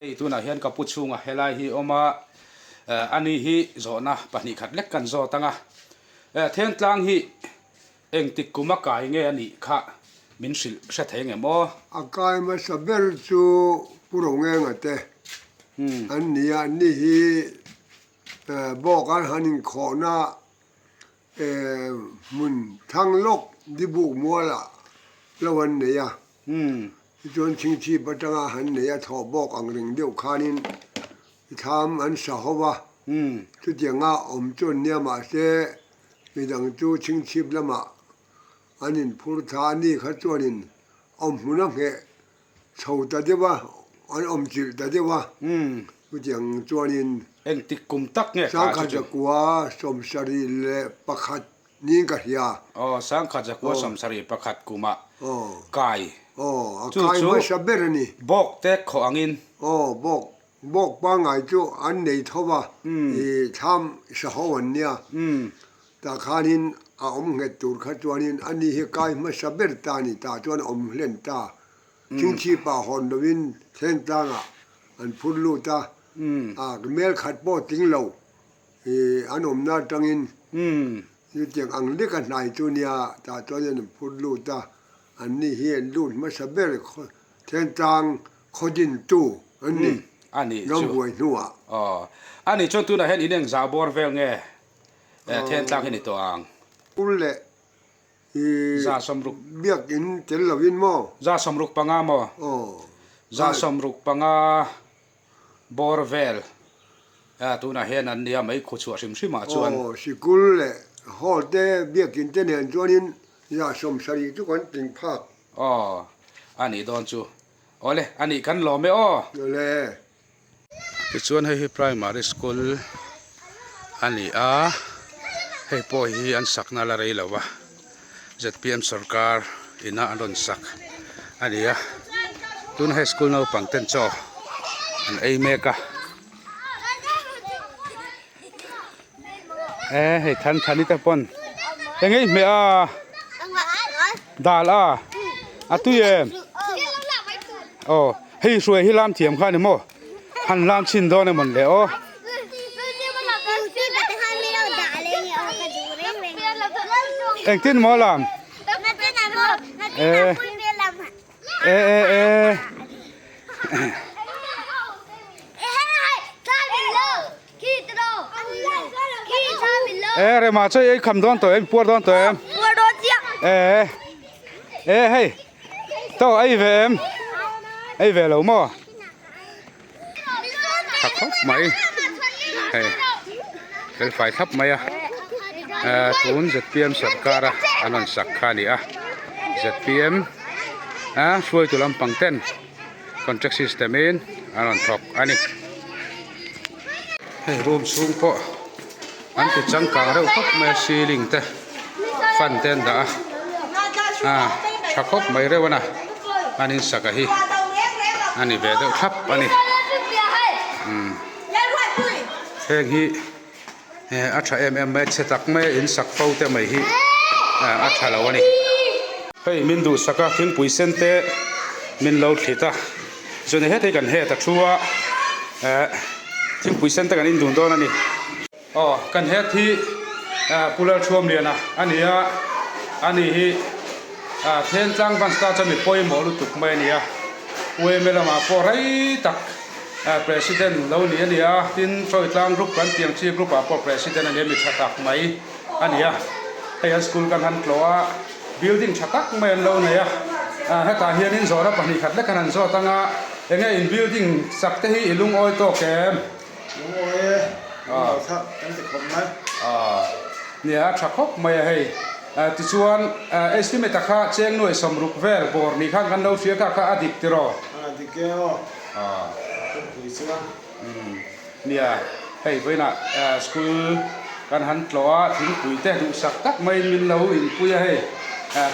Hei tunah hian ka pu chhunga helai hi awm a, ani hi zawhna pahnihkhat lek kan zawt ang a. Thentlang hi engtik kum a kai nge a nih kha min hrilh hre thei ngem aw? A kai hmasa ber chu Pu Rongenga te an ni a, anni hi bawk an han inkhawhna hmun thang lawk Dibuk mualah lo an nei a. Tichuan chingchhip atanga han nei a thawh bawk ang reng deuh khanin thlam an sa ho va, chutianga awm chu an nia mahse midang chu chingchhip lamah an inphur tha a ni kha chuanin awmhmun a ngheh chho ta deuh a, an awmchilh ta deuh a, chutiang chuanin Engtik kum tak nge kha chu chu? Sangkhat zakua 71. Niin ka hria. Aw, Sangkhat zakua 71 kumah kai. Aw, a kai hmasa ber a ni. Bawk te khawh angin. Aw, bawk, bawk pangngai chu an nei tho va, i thlam saho an nia. Tah khanin a awm nghet tur kha chuanin a ni hi kai hmasa ber ta a ni, tah chuan a awm hlen ta. Chingchhipa hawn lovin Thlengtlangah an phur lut a, a melkhat pawh tling lo. I an awmna atangin chutiang ang lek a hnai chu nia tah chuan an phur lut a, an ni hi an lut hmasa ber Thentlang khawdintu an ni rambuai hnuah. Aw, a nih chuan tunah hian in eng zah bawr vel nge Thentlang hi ni tawh ang? Ur leh i 160. Biakin tel lovin maw? 165 maw? Aw. 165. Bawr vel a tunah hian an nia mai khuchhuah hrim hrim ah chuan. Aw, sikul leh hall te biakin te nen chuanin 70 chu kan tling phak. Aw, a nih dawn chu. Awle, a nih kan lawm e aw. Awle. Tichuan hei hi primary school a ni a, hei pawh hi an sakna la rei lo va. Zpm sorkar ina an rawn sak a ni a tuna hei school naupang ten chaw an ei mek a e hei than thani te pawn eng ei hmeh a dal a a tui em aw hei hruai hi lam thiam kha a ni maw. Han lam chhin dawn emawn le aw. Engtin maw lam? E e e e. E rema chu ei kham dawn tawh em puar dawn tawh em? E e hei. Tawh ei ve em? Ei ve lo maw? Tha khawp mai. Hei fel fai thlap mai a. Eh tun zpm sarkar a an rawn sak kha a ni a. Zpm a hruaitu lampang ten contract system in an rawn thawk a ni. Hei room chhung pawh an ti changkang reuh khawp mai a ceiling te fan te an dah a ah tha khawp mai reuh a na an in sak a hi a ni ve deuh thlap a ni umm heng hi eh a tha em em mai a chhe tak mai a in sak fo te mai hi ah a tha lo a ni. Hei min duhsak a thingpui sen te min lo thlit a chuan heti kan het a thu a eh thingpui sen te kan in dun dawn a ni. Aw kan het hi ah Pu Lalthuamliana a ni a ani hi ah Thentlang Branch ta chuan mi pawimawh lutuk mai a ni a UMA lamah pawh rei tak ah President lo ni a ni a tin Hrawitlang group kan tih ang chi group ah pawh President a ni a mi tha tak mai a ni a hei an school kan han tlawh a. Building tha tak mai an lo nei a, hetah hianin zawhna 2 khat lek an han zawt ang a, enge in building sak te hi i lungawi tawk em? Lungawi e, lungawi thlak kan ti khawp mai. Nia, a tha khawp mai a hei. Tichuan, estimate a kha cheng nuai 60 vel bawr ni khan kan lo hria kha kha a dik tiraw? A dik e aw, ka pui chuan. Nia, hei vawiinah school kan han tlawh a, thingpui te duhsak tak maiin min lo inpui a hei,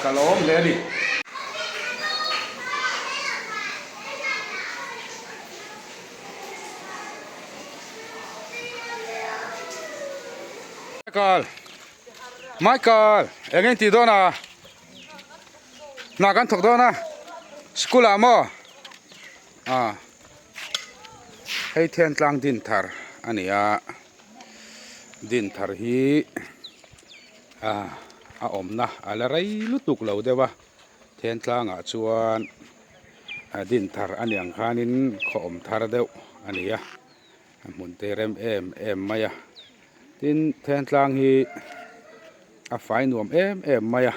ka lawm hle a ni. Michael, Michael, eng eng tih dawn a? Hna kan thawk dawn a, school ah maw? Ah. Hei Thentlang Dinthar a ni a, Dinthar hi ah a awmna a la rei lutuk lo deuh a, Thentlangah chuan Dinthar a ni ang khanin khaw awm thar deuh a ni a, a hmun te rem em em mai a, tin Thentlang hi a fai nuam em em mai a.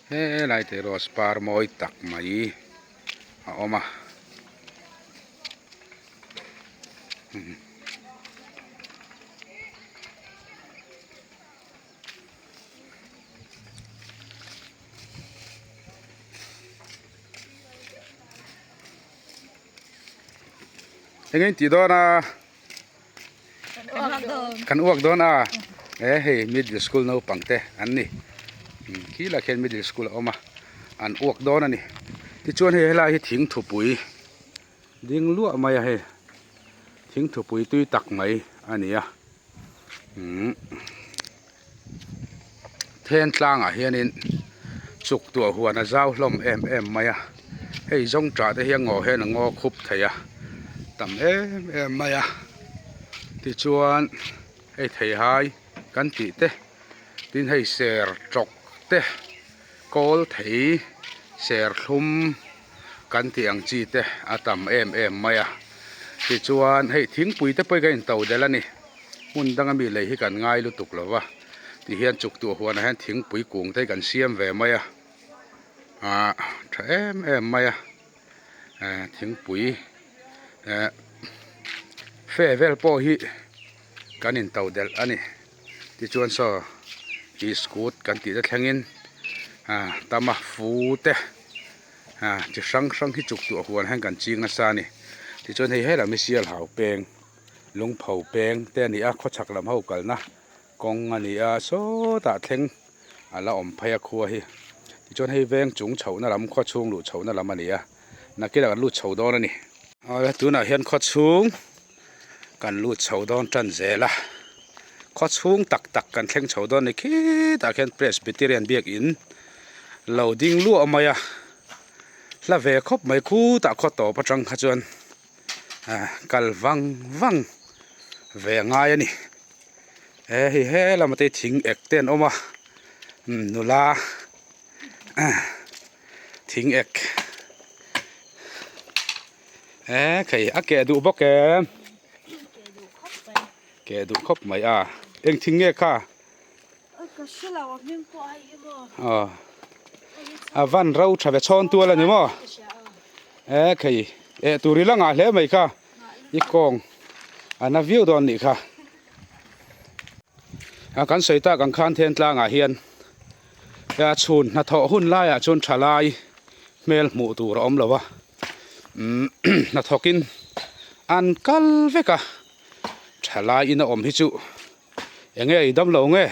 Helai te rose par mawi tak mai a awm a. Eng eng tih dawn a? Kan uak dawn a e hei middle school naupang te an ni khi lah khian middle school a awm a an uak dawn a ni tichuan hei helai hi thing thupui ding luah mai a hei thing thupui tui tak mai a ni a umm then tlangah hianin chuk tuah huan a zau hlawm em em mai a hei zawng tah te hi a ngaw hian a ngaw khup thei a tam em em mai a tichuan hei theihai kan tih te tin hei ser tawk te kawl thei serthlum kan tih ang chi te a tam em em mai a tichuan hei thingpui te pawh hi kan into delh a ni hmun danga mi lei hi kan ngai lutuk lo va tihian chuk tuah huanah hian thingpui kung te hi kan siam ve mai a ahh tha em em mai a eh thingpui eh fe vel pawh hi kan into delh a ni tichuan saw biskut kan tih te thlengin ah tama fu te ah chi hrang hrang hi chuk tuah huan hian kan ching nasa a ni tichuan hei helam hi sialhau peng lungpho peng te a ni a khawchhak lam ho kalna kawng a ni a sawtah thleng a la awm phei a khua hi tichuan hei veng chung chhohna lam khaw chhung luh chhohna lam a ni a nakinah kan lut chho dawn a ni awle tunah hian khaw chhung. Kan lut chho dawn tan zel a, khaw chhung tak tak kan thleng chho dawn a ni khitah khian Presbyterian biakin lo ding luah mai a, hla ve khawp mai khutah khaw tawp atang kha chuan ah kal vang vang ve a ngai a ni he hei he lama te thing ek te an awm a nula thing ek. E khei a keh duh bawk em keh duh khawp mai a eng thing nge kha aw a van ro tha ve chhawn tual a ni maw e khei eh tur i la ngah hle mai kha i kawng a na viau dawn nih kha a kan sawi tak ang khan then tlangah hian a chhun hnathawh hun laiah chuan thalai hmel hmuh tur a awm lo a. Umm hnathawkin an kal vek a thalai in a awm hi chu eng nge i damlo nge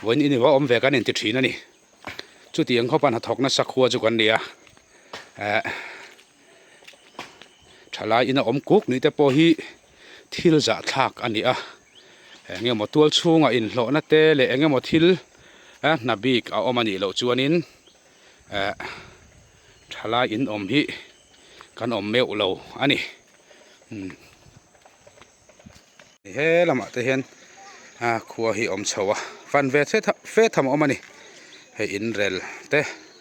vawiin in i va awm ve kan inti thin a ni chutiang khawpa hnathawk nasa khua chu kan ni a eh thalai in a awm kuk ni te pawh hi thil zahthlak a ni a eng emaw tual chhungah inhlawhna te leh eng emaw thil hna bik a awm a nih loh chuanin. Eh thalai in awm hi kan awm meuh lo a ni umm he lamah te hian a khua hi awm chho a fan ve fe tham a awm a ni hei in rel te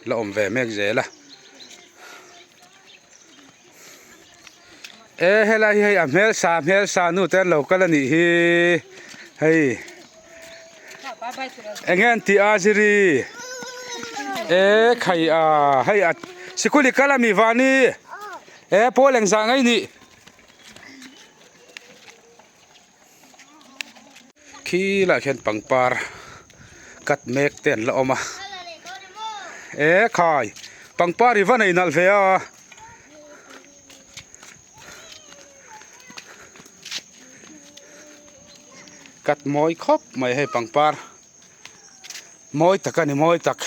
la awm ve mek zel a e helai hi hei a hmelsa hmelsa nu te an lo kal a nih hi hei. Enge an tih a ziri e khai a hei a sikul i kal a mi vani e pawl eng zah ngei nih khi lah khian pangpar cut mek te an la awm a e khai pangpar i va nei nalh ve a. Cut mawi khawp mai hei pangpar mawi tak a ni mawi tak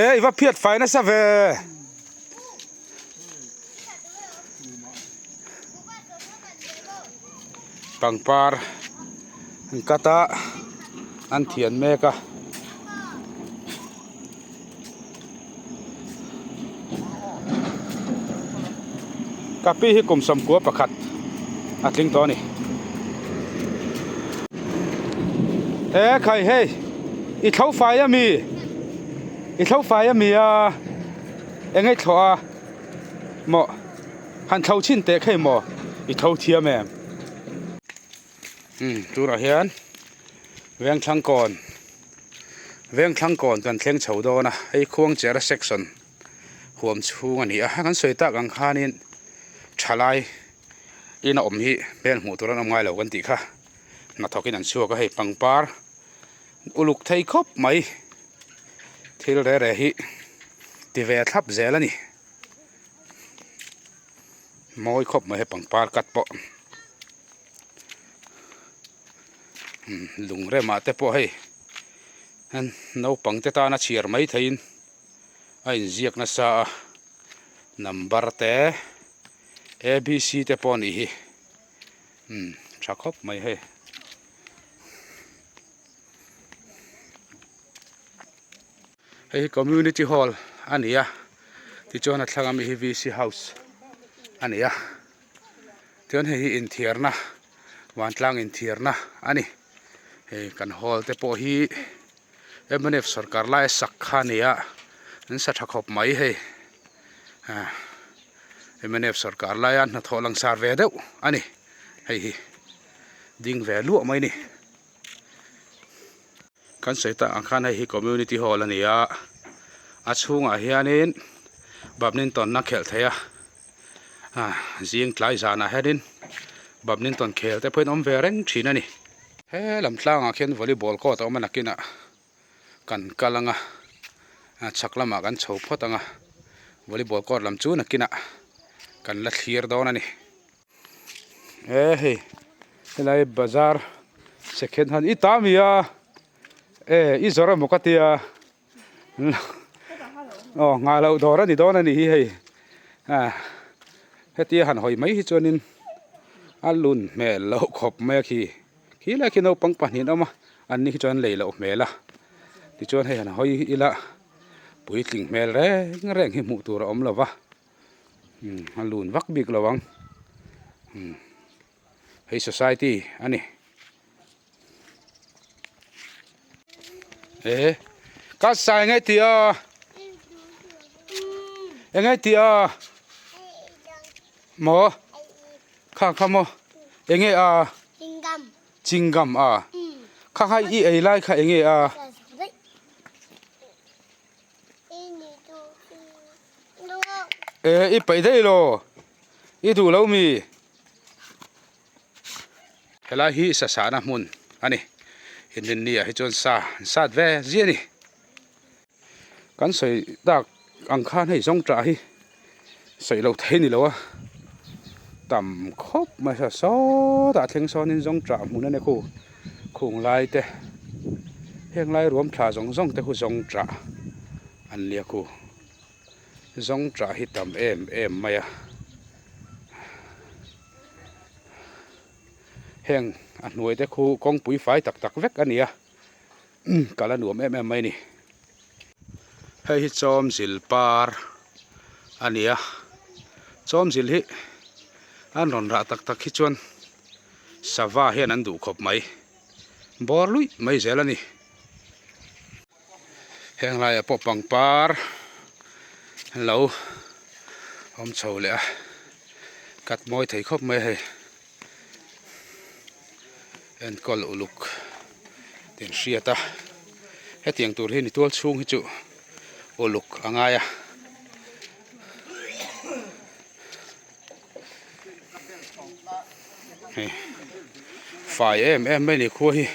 e i va phiat fai nasa ve pangpar an cut a an thian mek a. Ka pi hi kum 91 a tling tawh a ni. E khai hei i thlo fai a mi i thlo fai a mi a eng ei thlawh a maw han thlo chhin teh kha i maw i tho thiam em. Umm turah hian Vengthlang kawn Vengthlang kawn kan thleng chho dawn a hei Khuangchera section huam chhung a ni a kan sawi tak ang khanin thalai in a awm hi hmel hmuh tur an awm ngai lo kan tih kha hnathawkin an chhuak a hei pangpar uluk thei khawp mai thil re re hi ti ve thlap zel a ni mawi khawp mai hei pangpar cut pawh lung remah te pawh hei naupang te tana chhiar mai theihin. a inziak nasa a number te abc te pawh a nih hi umm tha khawp mai hei hei hi community hall a ni a tichuan a thlang ami hi vc house a ni a chuan hei hi inthiarna vantlang inthiarna a ni hei kan hall te pawh hi. Mnf sorkar laia sak kha a ni a an sa tha khawp mai hei ah mnf sorkar laia hnathawh langsar ve deuh a ni hei hi ding ve luah mai a ni kan sawi tak ang khan hei hi community hall a ni a a chhungah hianin badminton a khelh theih a ah zing tlai zanah hianin badminton khel te pawhin awm ve reng thin a ni. He lam tlangah khian volleyball court a awm a nakinah kan kal ang a chhak lamah kan chho phawt ang a volleyball court lam chu nakinah kan la thlir dawn a ni. E hei helai bazar second hand i ta mi a e i zawrh emaw ka tia aw nghah loh dawr a ni dawn a nih hi hei ah hetia han hawi mai hi chuanin a lun hmel loh khawp mai a khi khi lai khi naupang pahnih an awm a an ni hi chuan an lei loh hmel a tichuan hei han hawi ila puitling hmel reng reng hi hmuh tur a awm lo va umm a lun vak bik lo ang umm hei society a ni. Ê ka sai ngay tih a eng tih a maw kha kha maw eng nge a chingam a kha kha i ei lai kha eng nge a ê i paih daih lo i duh lo mi. Helai hi sasana hmun a ni inrinni ah hi chuan sa an sat ve zia a ni kan sawi tak ang khan hei zawng tah hi sawi loh theih a ni lo a tam khawp mai a sawtah thleng sawnin zawng tah hmun a ni khu khung lai te heng lai ruam thla zawng zawng te khu zawng tah an nia khu. Zawng tah hi tam em em mai a heng a hnuai te khu kawngpui fai tak tak vek a ni a kal a nuam em em mai a ni hei hi chawmzil par a ni a chawmzil hi an rawn rah tak tak hi chuan sava hian an duh khawp mai bawr luih mai zel a ni. Heng laiah pawh pangpar an lo awm chho leh a cut mawi thei khawp mai a hei enkawl uluk tih an hriat a hetiang tur hi ni tual chhung hi chu uluk a ngai a. Hei fai em em mai a ni khua hi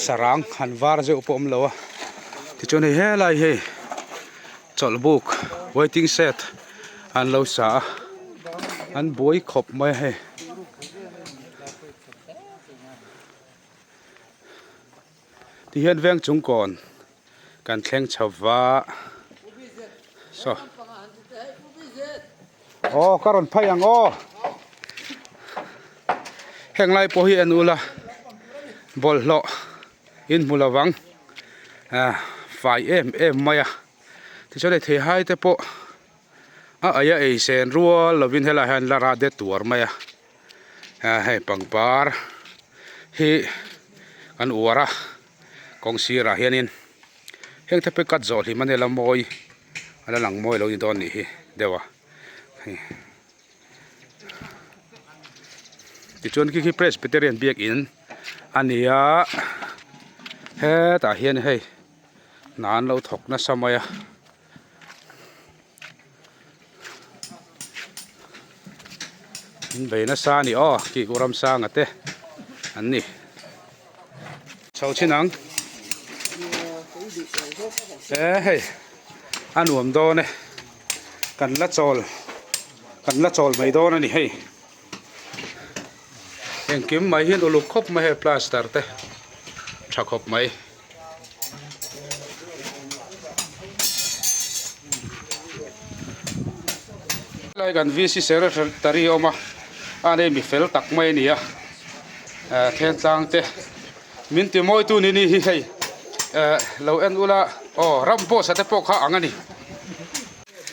sarang han var zeuh pawh a awm lo a tichuan hei helai hi chawlh buk waiting shed an lo sa a an buai khawp mai a hei. Tihian veng chung kawn kan thleng chho va saw aw ka rawn phei ang aw heng lai pawh hi en ula bawlhhlawh in hmu lovang ah fai em em mai a tichuan hei theihai te pawh. A aia ei sen rual lovin helaiah hian la rah det tuar mai a hei pangpar hi an uar a kawng sirah hianin heng te pawh hi cut zawh hlim a nia la mawi a la lang mawi lo ni dawn nih hi deuh a hei tichuan khi khi presbyterian biakin a ni a hetah hian hei hna an lo thawk nasa mai a. In bei nasa a ni aw tih ku Ramsanga te an ni chho chin ang e hei a nuam dawn e kan la chawl kan la chawl mai dawn a ni hei engkim mai hian uluk khawp mai hei plaster te tha khawp mai. Helai kan VC secretary a awm a a nei mi fel tak mai a ni a eh thentlang te min ti mawi tu ni ni hi hei eh lo en ula aw ram pawh sa te pawh kha ang a ni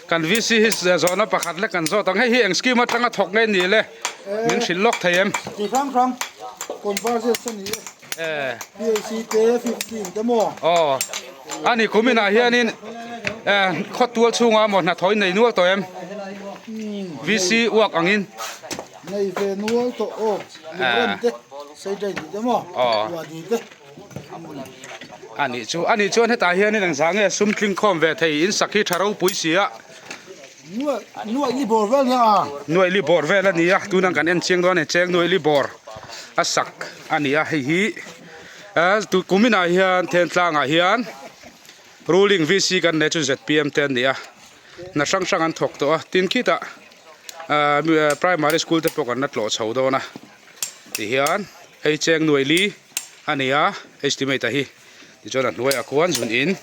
kan VC hi zawhna pakhat lek kan zawt ang hei hi eng scheme atanga thawk nge ni le min hrilh lawk thei em. Chi hrang hrang convergence a ni e. Eh. PAC te 15 te maw? Aw. Ani kumin ah hianin eh khawtual chhungah maw hnathawh in nei nual tawh em? VC uak angin. Nei ve nual tawh aw. Lungren te, Seidai tih te maw? Aw. Uadi te. Ani chu ani chuan hetah hianin engzah nge sum tling khawm ve thei in sak hi tha ropui si a. Nuaih li bawr vel nia a. Nuaih li bawr vel a ni a, tunah kan en chiang dawn a ni, cheng nuaih li bawr a sak a ni a, hei hi kuminah hian Thentlangah hian ruling VC kan nei chu zpm te an ni a, hna hrang hrang an thawk tawh a, tin khitah primary school te pawh kan la tlawh chho dawn a, tihian hei cheng nuaih li a ni a estimate a hi. Tichuan a hnuaiah khuan zun in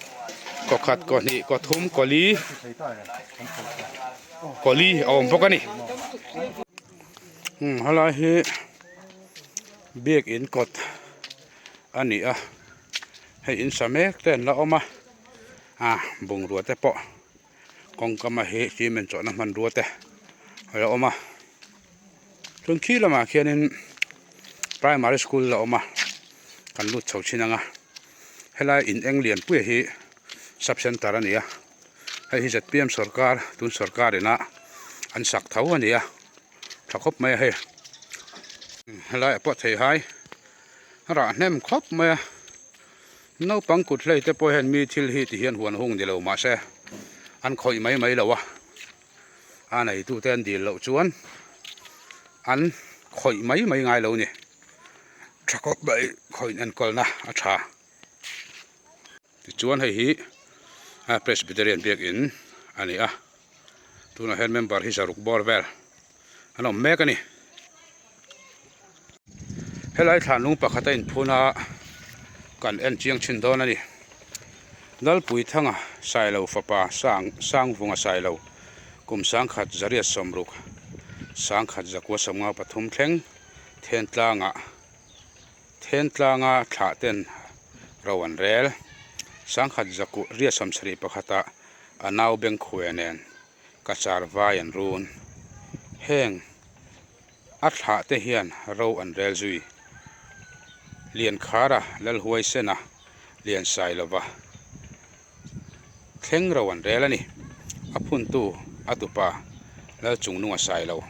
kaw khat kaw hnih kaw thum kaw li kaw li a awm bawk a ni. Umm helai hi biakin kawt a ni a hei in sa mek te an la awm a ah bungrua te pawh kawngkam a hi cement chawhna hmanrua te a la awm a. Chuan khi lamah khianin primary school a awm a kan lut chho thin ang a helai in eng lian pui hi sub center a ni a hei hi zpm sawrkar tun sawrkar ina an sak tho a ni a tha khawp mai a hei helaiah pawh theihai a rah hnem khawp mai a naupang kut hlei te pawh hian mi thil hi ti hian huan hung ni lo mahse an khawih mai mai lo a. A neitute an dil loh chuan an khawih mai mai ngai lo ni. Tha khawp mai khawih enkawlna a tha. Tichuan hei hi Presbyterian biakin a ni a, tunah hian member hi zaruk bawr vel an awm mek a ni. Helai thlanlung pakhat a inphun a, kan en chiang thin dawn a ni. Lalpuithanga Sailo fapa Sang Sangvunga Sailo kum sangkhat zariat sawmruk sangkhat zakua sawmnga pathum thleng Thentlanga Thentlanga thlah ten ro an rel. Sangkhat zaku riat sawmsarih pakhata a nau Bengkhuia nen Kachar vai an run. Heng. A thlah te hian ro an rel zui. Liankhara Lalhuaisena Liansailova thleng ro an rel a ni. A phuntu a tupa Lalchungnunga Sailo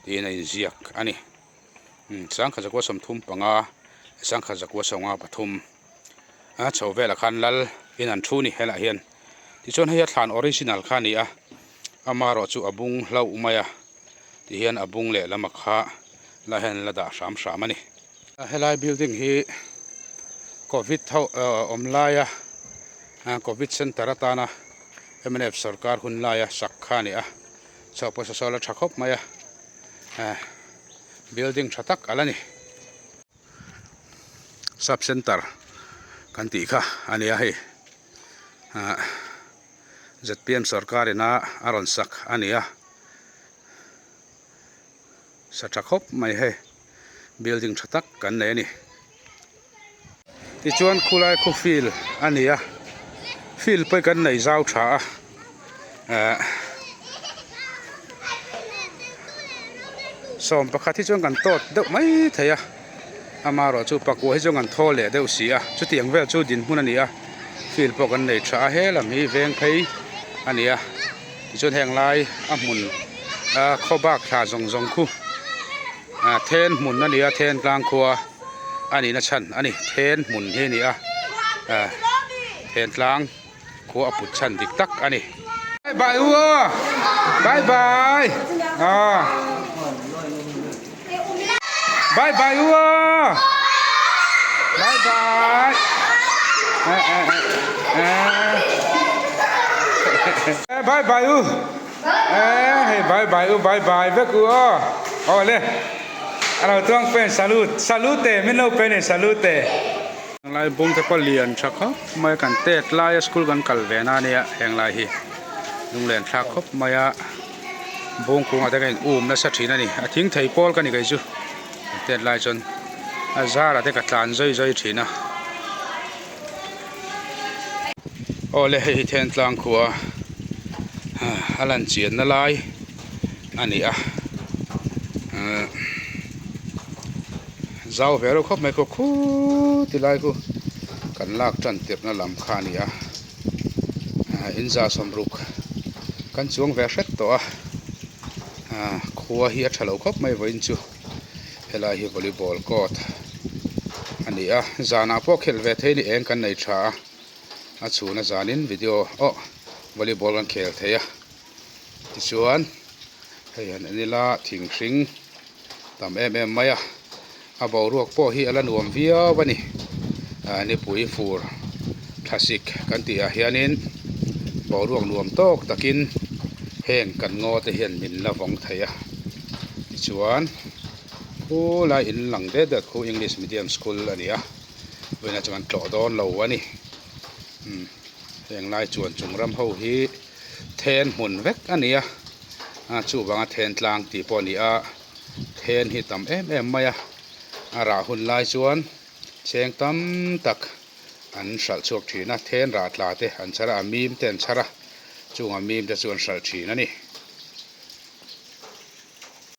tiin a inziak a ni. Sangkhat zakua 35 Sangkhat zakua 53 a chho velah khan Lal in an thu ni helaiah hian. Tichuan hei a thlan original kha a ni a, amaherawh chu a bung hlauh mai a. Ti hian a bung leh lam a kha lai hian an la dah hram hram a ni. Helai building hi covid ho awm laia covid center atana mnf sorkar hun laia sak kha a ni a, chhuah pawisa sawl a tha khawp mai a, building tha tak a la ni. Sub center kan tih kha a ni a hei ah zpm sorkar ina a rawn sak a ni a sa tha khawp mai hei building tha tak kan nei a ni tichuan khulai khu field a ni a field pawh hi kan nei zau tha a ah. Sawmpakhat hi chuan kan tawt deuh mai thei a, amaherawh chu pakua hi chuan kan thaw leh deuh si a, chutiang vel chu dinhmun a ni a, field pawh kan nei tha a, he lam hi veng phei a ni a, tichuan heng lai a hmun a khaw bak thla zawng zawng khu ah then hmun a ni a, then tlang khua a nihna chhan a ni, then hmun hi a ni a, ah then tlang. Khua a put chhan dik tak a ni. Bye bye u aw. Bye bye. Ah. Bye bye u aw. Bye bye. Eh eh eh. Eh bye bye u. Eh hei bye bye u bye bye vek u aw. Aw le. A lo tuang pen salute salute min lo pen e salute. Henglai bung te pawh lian tha khawp mai a kan tet laia school kan kal ve na ania henglai hi lunglen thlak khawp mai a bung kungah te ka in um nasa thin a ni a thing thei pawl ka ni kei chu kan tet lai chuan a zarah te ka tlan zawi zawi thin a aw le hei hi Thentlang khua a lan chian na lai a ni a ahh. Zau ve reuh khawp mai khaw khuu ti lai khu kan lak tan tirhna lam kha a ni a ah in za sawmruk kan chuang ve hret tawh a ah khua hi a tha lo khawp mai vawiin chu helai hi volleyball court a ni a zanah pawh khelh ve thei a ni eng kan nei tha a a chhuna zanin video aw volleyball kan khel thei a tichuan hei han en ila thing hring. Tam em em mai a, a boruak pawh hi a la nuam viau a ni. Ahh nipui fur thlasik kan tih ah hianin boruak nuam tawk takin heng kan ngaw te hian min la vawng thei a. Tichuan khulai in lang det det khu English medium school a ni a, vawiinah chuan an tlawh dawn lo a ni. Umm heng lai chuan chung ram ho hi then hmun vek a ni a a chuvanga then tlang tih pawh a ni a then hi tam em em mai a a rah hun lai chuan cheng tam tak an hralh chhuak thin a then rah tla te an chhar a a mim te an chhar a chunga mim te chu an hralh thin a ni.